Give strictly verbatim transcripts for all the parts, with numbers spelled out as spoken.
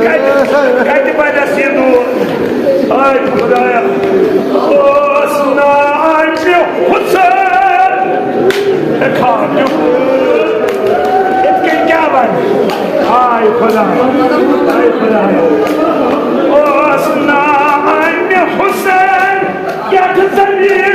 کتہِ، کتہِ بنٮ۪س یہِ دوٗر؟ ہاے خدایا، اوس ناو حسین۔ ہے کھاو دیُت۔ یِتھ کٔنۍ کیٛاہ بنہِ؟ ہاے خدا، ہاے خدایا، اوس ناو حسین۔ یتھ زمین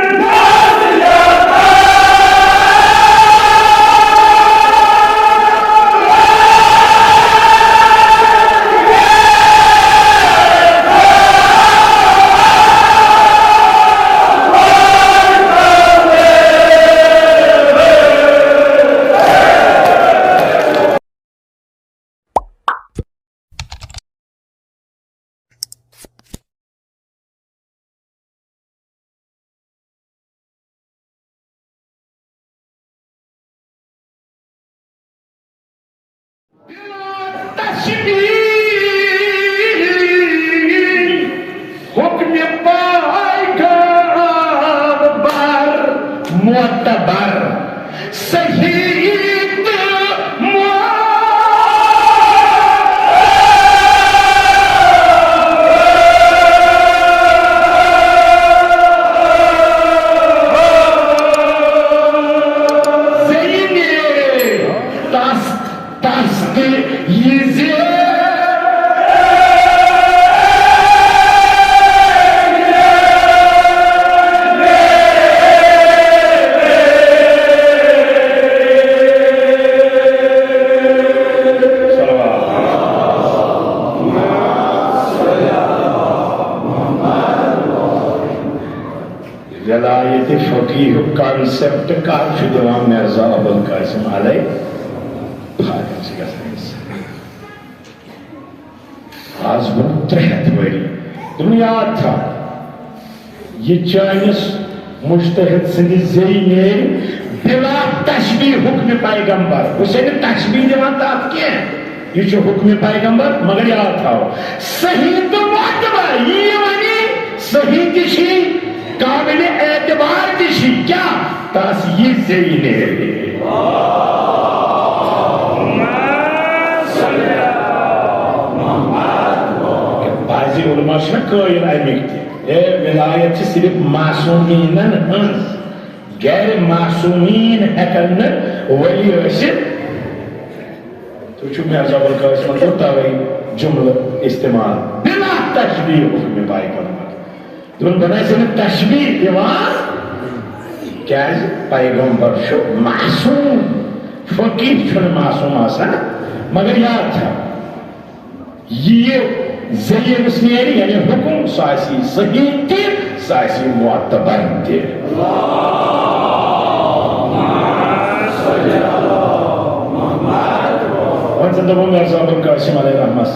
حکمِ پیغمبر معتبر، صحیح تہٕ مو-، زینہِ تس، تس تہِ یہِ زِ۔ ولایت فقیہُک concept کر چھُ دِوان مرزا ابوالقاسم علیہ؟ فارغ چھِ گژھان اِنسان۔ آز برونٛہہ ترٛےٚ ہَتھ ؤری۔ دوٚپُن، یاد تھاو، یہِ چٲنِس مُجتہد سٕنٛدِ زیٚیہِ نیرِ بِلا تشبیہ حُکمِ پیغمبر۔ بہٕ چھُسے نہٕ تشبیہ دِوان تَتھ کینٛہہ۔ یہِ چھُ حُکمِ پیغمبر، مگر یاد تھاو، صحیح تہٕ معتبر۔ یہِ وَنہِ صحیح تہِ چھُے، قابلِ اعتبار تہِ چھُے۔ کیٛاہ؟ تَس یہِ زیٚیہِ نیرِ۔ بعضی علماء چھِنہ قٲیِل اَمِکۍ تہِ، اے، ولایت چھِ صرف معصومیٖنَن ہٕنٛز، غیر معصومیٖن ہٮ۪کَن نہٕ ؤلی ٲسِتھ۔ تُہۍ چھِو مرزا ابوالقاسمَن کوٚر تَوَے جملہٕ استعمال، بِلا تشبیہ حُکمِ پیغمبر۔ دوٚپُن، بہٕ نَے چھُس نہٕ تشبیہ دِوان، کیٛازِ پیغمبر چھُ معصوم، فقیہ چھُنہٕ معصوم آسان۔ مگر یاد تھاو، یہِ زیٚیہِ ییٚمِس نیرِ، یعنی حُکُم، سُہ آسہِ صحیح تہِ، سُہ آسہِ معتبر تہِ۔ وۄنۍ زَن دوٚپُن مرزا ابوالقاسم علیہ رحمس،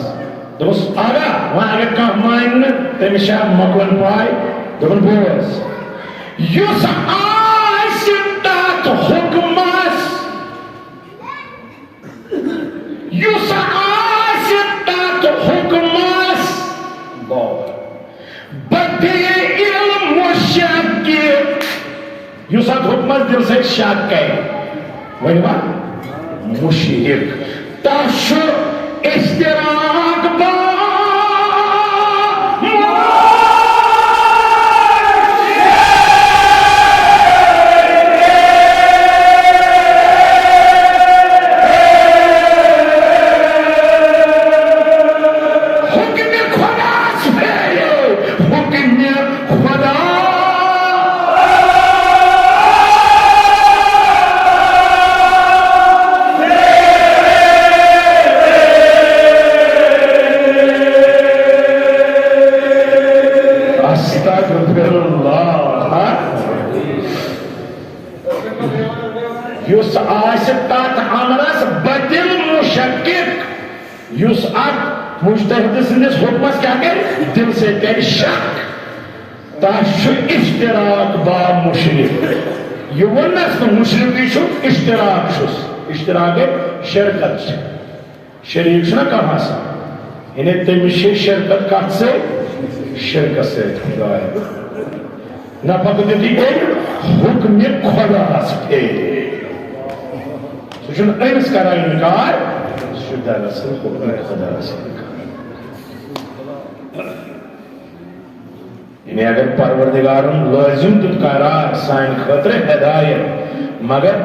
دوٚپُس، اگا، وۄنۍ اگر کانٛہہ مانہِ نہٕ، تٔمِس چھا مۄکلن پاے؟ دوٚپُن، بوز، یُس آسہِ تتھ حُکمس، یُس آسہِ تتھ حُکمس، بوز، بدیع المشکک، یُس اتھ حُکمس دِل سۭتۍ شک کرِ، ؤنِو وۄنۍ، مُشرِک۔ تس چھُ اشتراک با حُکمِ خۄداس پھیرِ، حُکمِ خدا۔ استغفر اللہ۔ یُس آسہِ تتھ امرس بدیع المشکک، یُس اتھ مجتہد سٕنٛدِس حُکمس کیٛاہ کرِ؟ دِل سۭتۍ کرِ شک۔ تس چھُ اشتراک با مُشرِک۔ یہِ ووٚننس نہٕ مُشرِکٕے چھُ، اشتراک چھُس۔ اشتراک گٔے شرکت چھِ۔ شریٖک چھُنہ کانٛہہ آسان۔ یعنی تٔمِس چھِ شرکت کتھ سۭتۍ؟ شرکس سۭتۍ۔ خدایا۔ نہ پتہٕ دِتُے تٔمۍ حُکمِ خۄداہس پھیرِ۔ سُہ چھُنہٕ أمِس کران اِنکار، سُہ چھُ دراصل حُکمِ خۄداہس اِنکار۔ یعنی اگر پروردگارن لٲزم دیُت قرار سانہِ خٲطرٕ ہدایت، مگر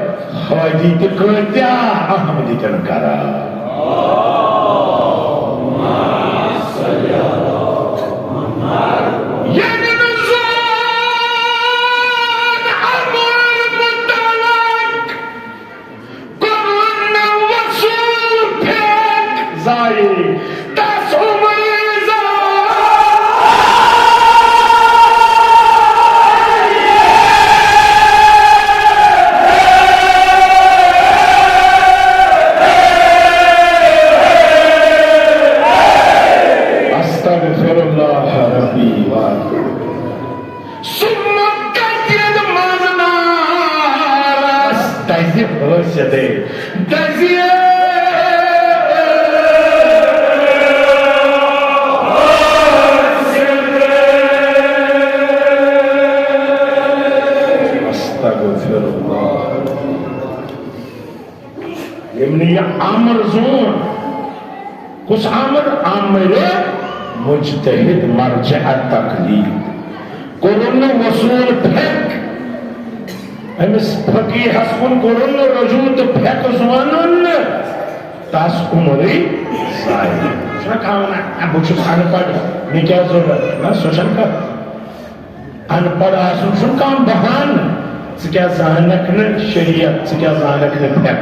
ہادی تہِ کۭتیاہ اہم دِتن قرار۔ ییٚلہِ نہٕ زون امر متعلق، کوٚرُن نہٕ وصول پھیٚک ضایع، تس عمرِ ضایع۔ استغفر اللہ ربی و سُہ مۄکَل ییٚلہِ منٛز نارس دَزِ حٲسِدٕے، دَزِ حٲسِدٕے۔ استغفر اللہ۔ ییٚمۍ نہٕ یہِ امر زون، کُس امر؟ امر مجتہد مرجع تقلید۔ کوٚرُن نہٕ وصول پھیٚک۔ أمِس فقیہس کُن کوٚرُن نہٕ رجوع تہٕ پھیٚک زونُن نہٕ۔ تس عمرٕے ضایع۔ چھُنہ کانٛہہ ونان، "اے، بہٕ چھُس ان پڑھ، مےٚ کیٛاہ ضروٗرت؟" نہ، سۄ چھَنہٕ کتھ۔ ان پڑھ آسُن چھُنہٕ کانٛہہ بہانہٕ۔ ژٕ کیٛاہ زانکھ نہٕ شریعت، ژٕ کیٛاہ زانکھ نہٕ فقہ؟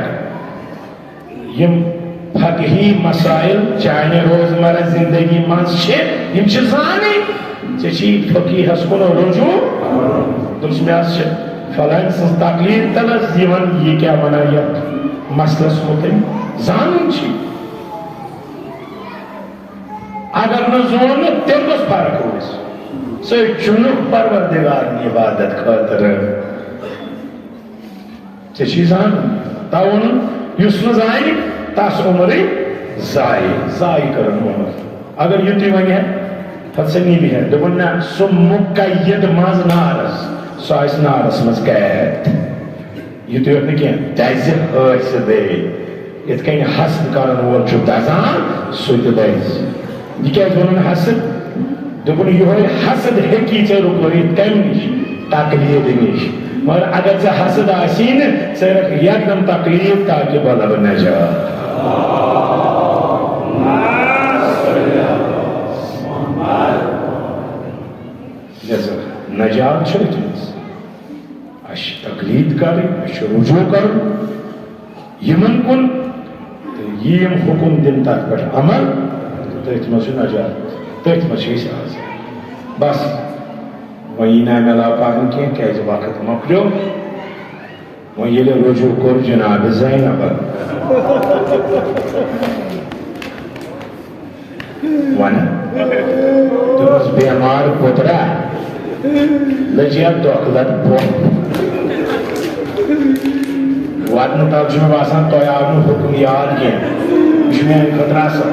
یِم فقہی مسائل چانہِ روزمرہ زندگی منٛز چھِ، یِم چھِ زانٕنۍ۔ ژےٚ چھی فقیہس کُن رجوع۔ دوٚپُس، مےٚ حظ چھِ فلٲنۍ سٕنٛز تقلید تلس، یہِ ون، یہِ کیٛاہ ونان یتھ مسلس متعلق؟ زانُن چھُ۔ اگر نہٕ زون نہٕ، تیٚلہِ کۄس فرق روزِ؟ ژٕ چُنُکھ پروردگارن عبادت خٲطرٕ۔ ژےٚ چھی زانُن۔ توٕ ووٚنُن، یُس نہٕ زانہِ، تس عمرٕے ضایع، ضایع کٔرٕن عمر۔ اگر یُتُے ونہِ ہے، پتہٕ سا نیرِ ہے۔ دوٚپُن، نہ، سُہ مقید منٛز نارس، سُہ آسہِ نارس منٛز قید۔ یہِ تہِ یوت نہٕ کینٛہہ، دَزِ حٲسِدٕے۔ یِتھ کٔنۍ حسد کرن وول چھُ دَزان، سُہ تہِ دَزِ۔ یہِ کیٛازِ ووٚنُن حسد؟ دوٚپُن، یِہوٚے حسد ہیٚکی ژےٚ رُکٲوِتھ کَمہِ نِش؟ تقلید نِش۔ مگر اگر ژےٚ حسد آسی نہٕ، ژٕ رَٹھ یکدم تقلید تاکہِ بہٕ لبہٕ نجات۔ لہذا نجات چھُ أتھۍ منٛز۔ اَسہِ چھِ تقلید کَرٕنۍ، اَسہِ چھُ رجوع کَرُن یِمن کُن، تہٕ یہِ یِم حُکُم دِن تَتھ پٮ۪ٹھ عمل، تہٕ تٔتھۍ منٛز چھُ نجات، تٔتھۍ منٛز چھِ أسۍ آز۔ بس، وۄنۍ یی نہٕ اَمہِ علاوٕ پَرُن کینٛہہ، کیٛازِ وقت مۄکلیو۔ وۄنۍ ییٚلہِ رجوع کوٚر جناب زینبن، ونان۔ دوٚپمس، "بیمار پُترا، لٔج یا دۄکھ لت بۄن۔" واتنہٕ تل چھُ مےٚ باسان، تۄہہِ آو نہٕ حُکُم یاد کینٛہہ۔ یہِ چھُ میانہِ خٲطرٕ اصل۔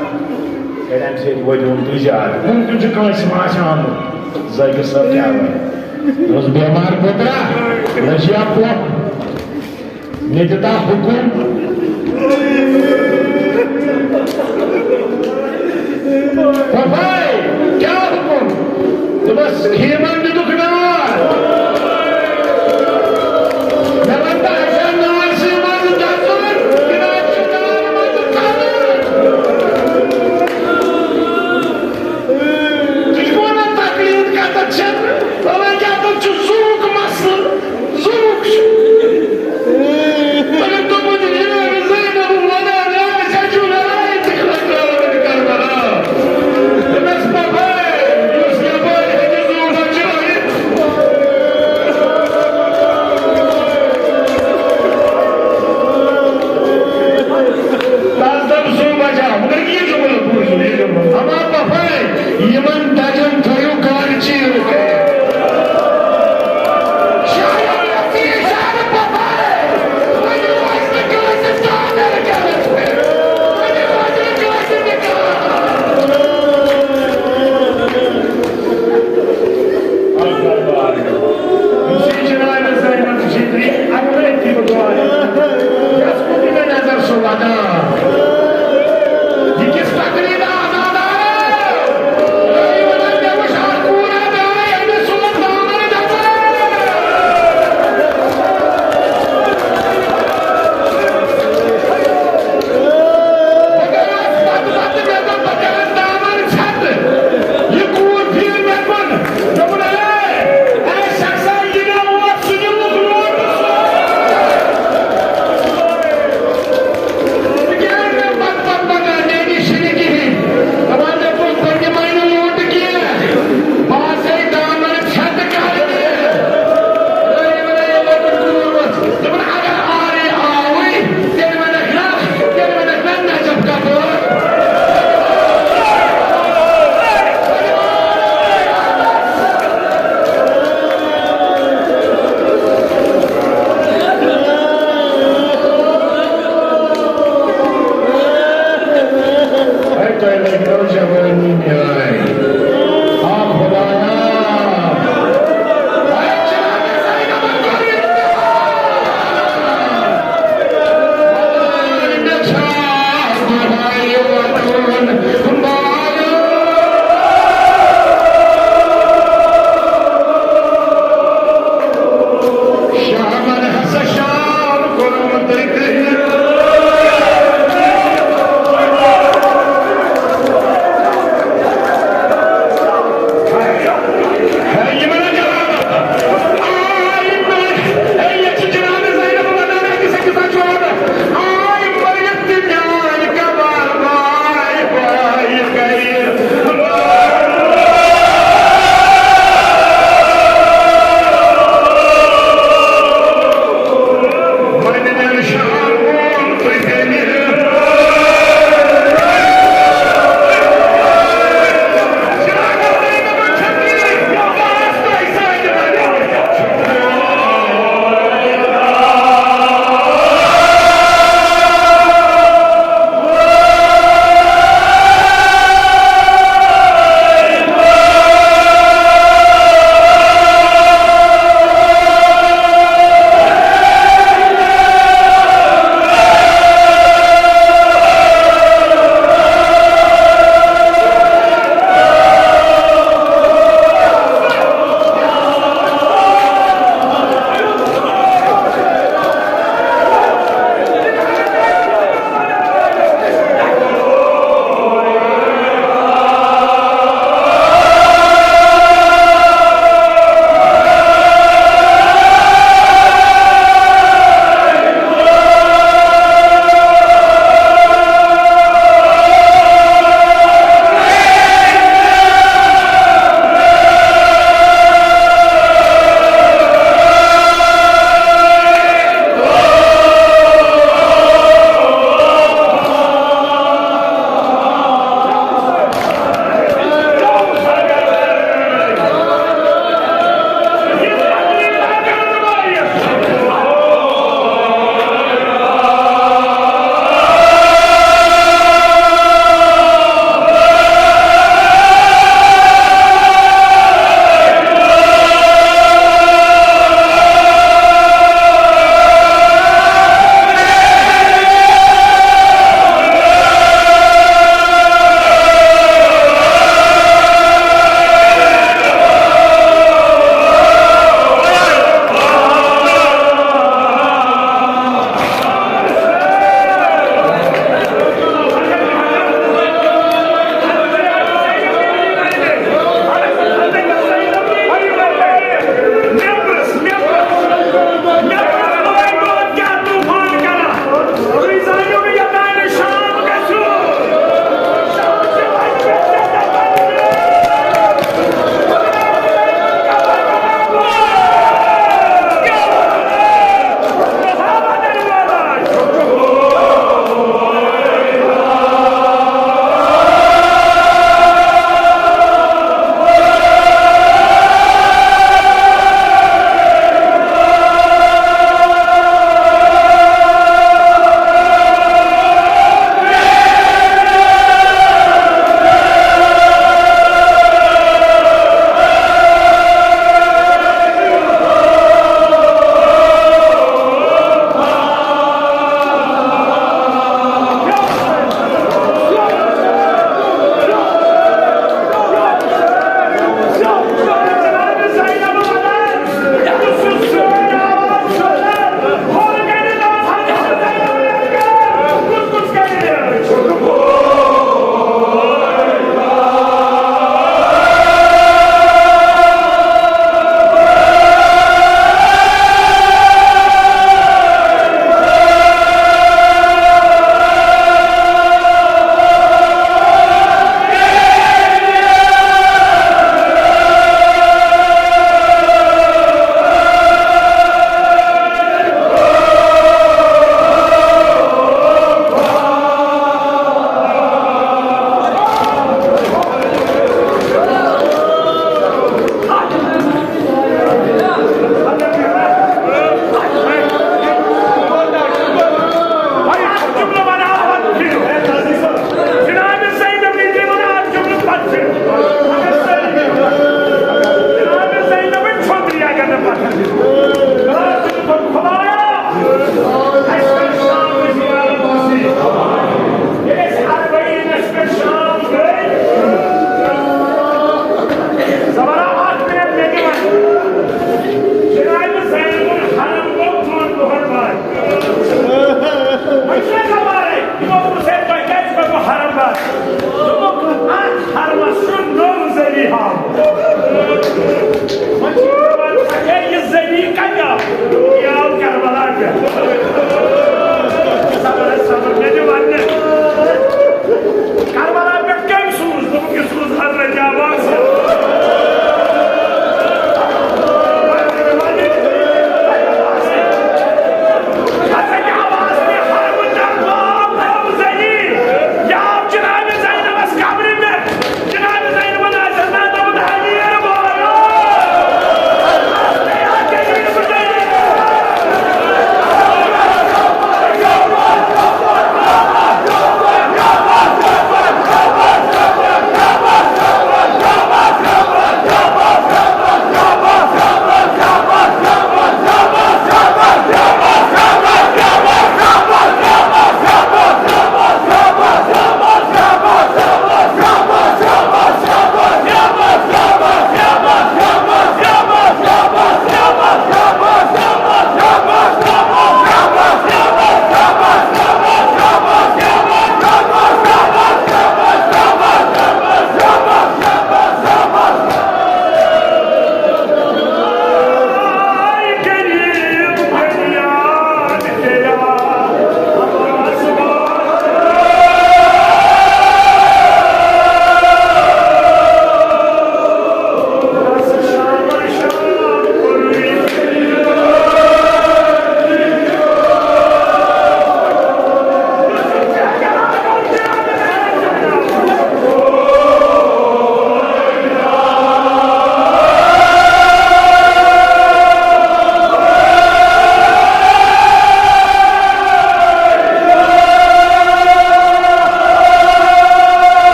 کیازِ امہِ سۭتۍ وٲتِو تُہۍ زیادٕ۔ مُمکِن چھُ کٲنٛسہِ ما آسہِ آمُت زٲگِس صٲب کیٛاہ وَنہِ۔ دوٚپمس، "بیمار پُترا، لٔج یا بۄن۔" مےٚ دِتا حُکُم۔ پۄپھے، کیٛاہ حُکُم؟ دوٚپمس، خیٖمن دِتُکھ نار۔ مےٚ وَن تہٕ، اَسہِ چھا نارسٕے منٛز دَزُن کِنہٕ اَسہِ چھُ نارٕ منٛز ژَلُن؟ ژٕ چھُکھ وَنان تقلید کَتَتھ چھَنہٕ؟ وَلہٕ کیٛاہ تَتھ چھُ زُوُک مسلہٕ۔ زُوُک چھُ۔ مگر دوٚپُن، یہِ زینب وَنان، آسہِ ہا چھُ رایتہِ خٲطرٕ کربلا۔ دوٚپنَس، پۄپھے، یُس یَپٲرۍ ہیٚکہِ زُو بچٲوِتھ۔ تَس دوٚپ زُو بچاو، مگر یہِ جملہٕ بوٗزِو، یہِ جملہٕ۔ اما پۄپھے، یِمن دَجن تھٲیِو گاڈٕ چیٖرٕ کٔرِتھ۔ شاید رفیع شاید پۄپھے، وۄنۍ روزِ نہٕ کٲنٛسہِ ژادر کٔرِتھ۔ وۄنۍ روزِ نہٕ کٲنٛسہِ نِکاح۔ یُس یہِ جناب زینب چھِ، اگر أتھی بہٕ دُعا ہٮ۪مہٕ، یَس کُن تہِ مےٚ نظر سُہ وَدان۔ یہِ کِس تقریٖبہِ آزاد آو؟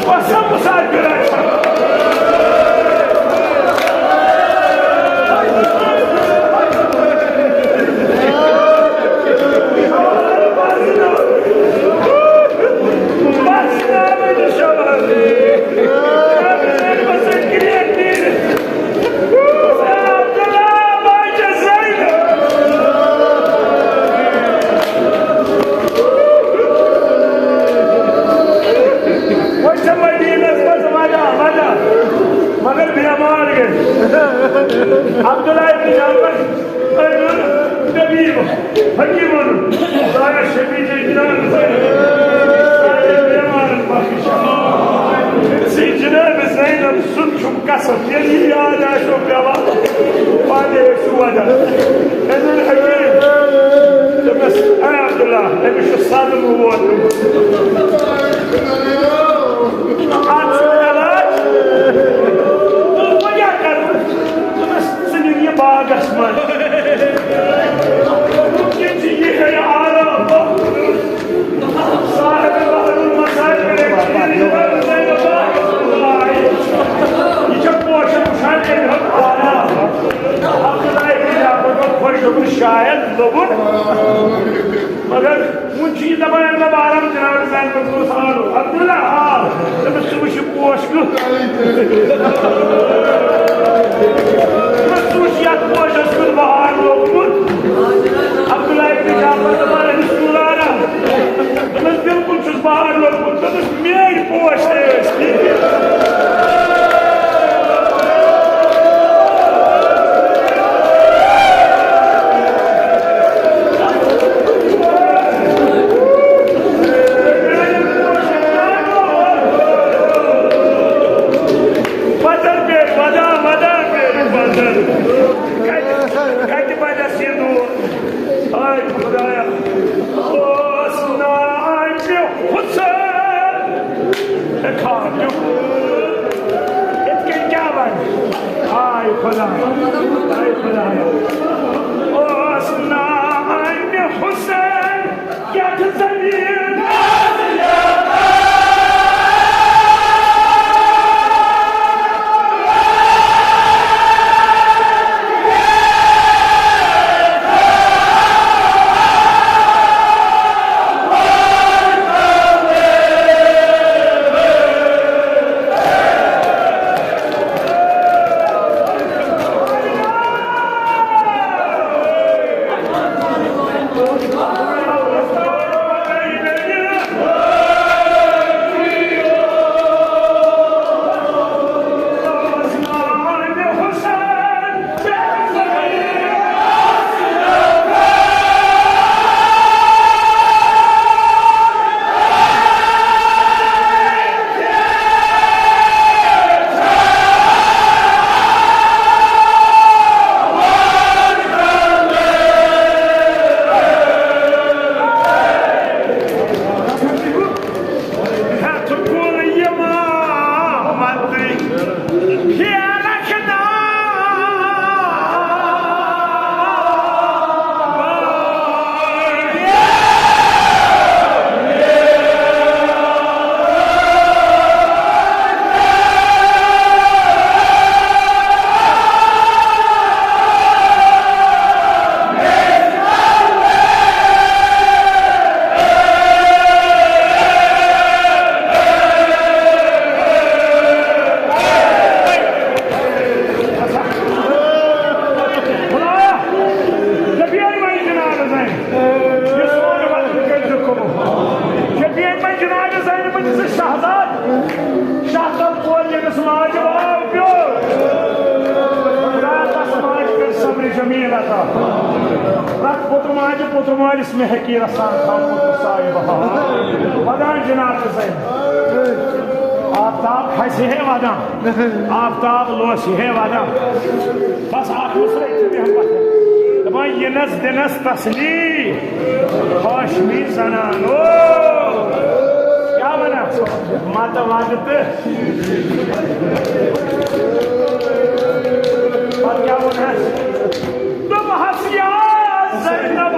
قسم مسافر آسہِ۔ وۄنۍ چھِ مدیٖنَس منٛز وجہ، وجہ، مگر بٮ۪مار گٔے۔ عبداللہ ابن جعفر، أمۍ ووٚن طبیٖب، حکیٖم ووٚن، "ظاہر شفیع جی جناب زینب، سارے بٮ۪مارَن بخش۔" سی جناب زینب سُنٛد چھُم قسم، ییٚلہِ یہِ یاد آسیو پٮ۪وان، پانَے ٲسِو وَدان۔ أمۍ ووٚن، "حکیٖم، دوٚپمَس، اے عبداللہ، أمِس چھُ صدمہٕ ووتمُت۔ اَتھ چھُ علاج۔" دوٚپُن، "وۄنۍ کیٛاہ کَرٕ بہٕ؟" دوٚپمَس، "ژٕ نِن یہِ باغَس منٛز۔ مُمکِن چھُ یہِ ہیٚیہِ آرام۔" صاحب بحر المسائل، یہِ چھےٚ پوشن وُچھان، أمۍ ہیوٚت آرام۔ عبداللہ ابن جعفر گوٚو خۄش، دوٚپُن، "شاید لوٚبُن۔" مگر وُنہِ چھُ یہِ دَپان، "أمۍ دوٚپ آرام، جناب زینبَس گوٚژھ آرام۔" عبداللہ آو، دوٚپُن، "ژٕ وُچھ یہِ پوش کیُتھ۔" دوٚپُن، "ژٕ وُچھ یَتھ پوشَس کیُتھ بہار لوٚگمُت۔" عبداللہ ابن جعفر دوٚپُن، "أمِس کیُتھ آرام؟" دوٚپُن، "بِلکُل چھُس بہار لوٚگمُت۔" دوٚپُن، میٲنۍ پوش تہِ ٲسۍ۔ بدل پہ ودا، ودا پہ بدل۔ کتہِ، کتہِ بنس یہ دود؟ آے خدایا، اوس ناے مےٚ حسین۔ ہے کھاو کیُتھ؟ یِتھ کٔنۍ کیٛاہ بَنہِ؟ آے خۄدا، آے خۄدا۔ اوس ناے مےٚ حُسین، یَتھ زٔمیٖن ہیٚتھ کُل یِمامتٕے پھیرکھ ناو۔ خدایا، ژےٚ پیٚیہِ وۄنۍ جناب زَنہِ۔ یہِ سون وطن کٔرۍزِ قبول۔ ژےٚ پیٚیہِ وۄنۍ جناب زَنہِ، بہٕ دِژٕ شہزاد۔ شہزاد کورِ ییٚمِس ماجہِ واو پیوٚو۔ راتَس ماجہِ کٔر صبرِ جمیل عطا۔ رَتھ پوٚتُر ماجہِ، پوٚتُر مٲلِس مےٚ حقیٖرَس سان تھاو پوٚتُر سایہِ بہار۔ ودان جناب زَنہِ۔ آفتاب کھسہِ ہے ودان۔ آفتاب لوسہِ ہے ودان۔ بس اکھ مُصرے چھُ بیٚہن پتھر۔ دپان، یِنس دِنس تسلی، ہاشمی زنانو۔ کیٛاہ ونان؟ متہٕ ودٕ تہٕ۔ پتہٕ کیٛاہ ووٚنہس؟ دوٚپہس، یا زینب